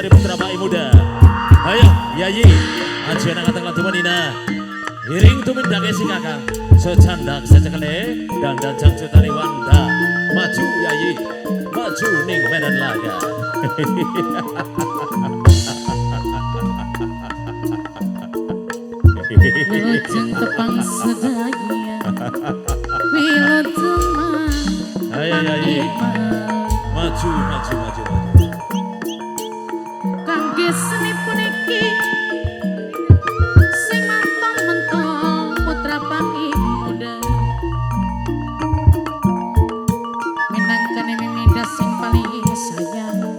dari Putra Pak Muda. Ayo, Yayi, aja nang kateng ladu menina. Iring tumindake si kakang, secandak secekele, dandan cangcutane Wanda. Maju Yayi, maju ning medan laga. Wilujeng tepang sedaya, wilujeng Ayo Yayi, maju, maju, maju, maju. Kangge seni puniki sing mentol-mentol putra Pak Muda, minangkane Miminda sing paling sayang,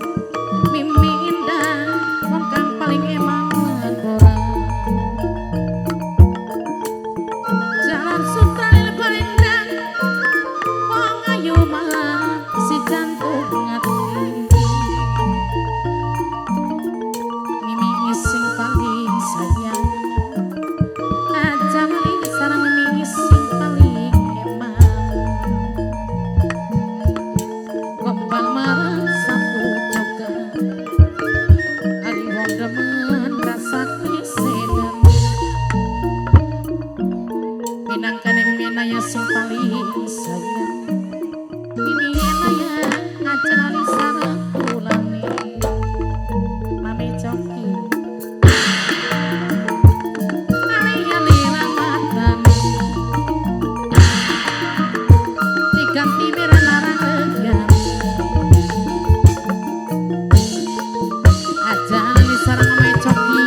Miminda wong kang paling eman lan ora. Jalan sutra lil balendang wong ayu mah si jantung ati, Mimi sing paling sayang, aja lali sareng Mimi sing paling eman. Gombal marang sapu joga, ari wong demen rasane sedan. Minangkane Mimi Naya sing paling sayang, Mimi Naya aja lali sareng kulane Mame Coki. Ali-ali ramadhan diganti merah larang regan, aja lali sareng Mame Coki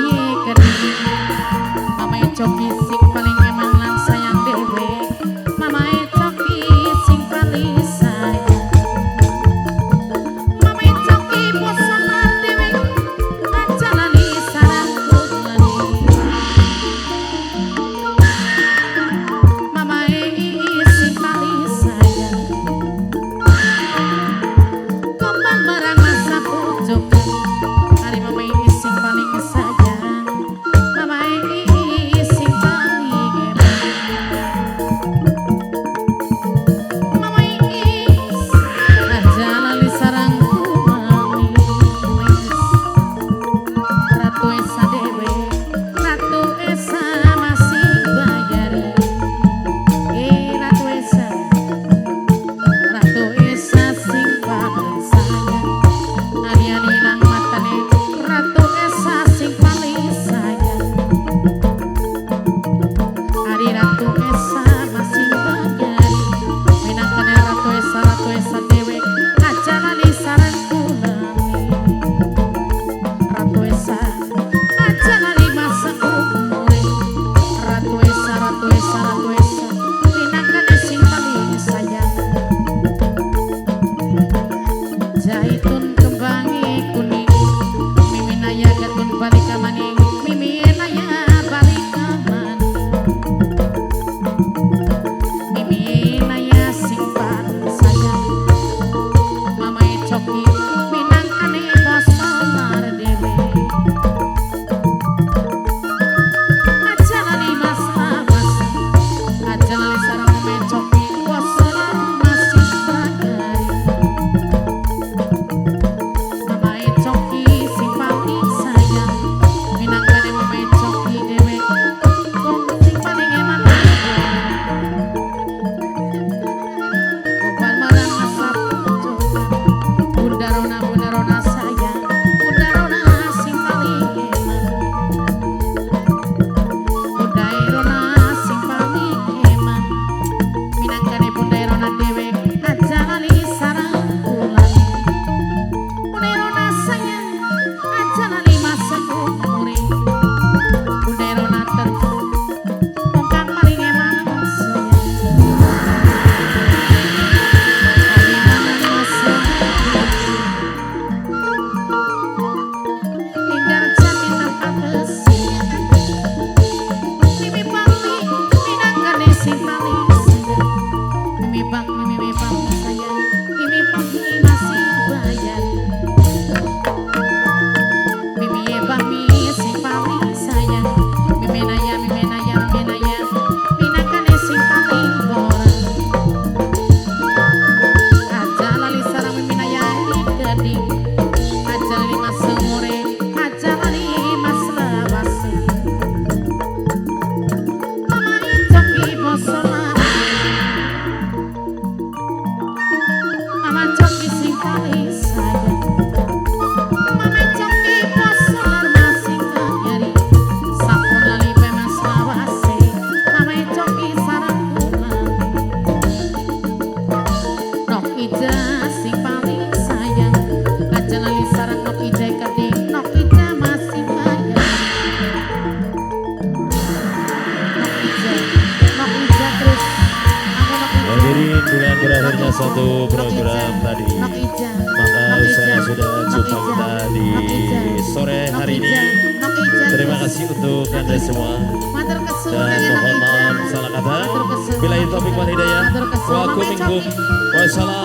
geni. Mame Coki sing paling eman lan sayang dhewe, Mame Coki sing paling sayang. Dengan berakhirnya satu program tadi, maka saya sudah jumpa kita di sore hari ini. Terima kasih untuk Anda semua dan mohon maaf salah kata. Billahi taufik wal hidayah. Wa minkum. Wassalam.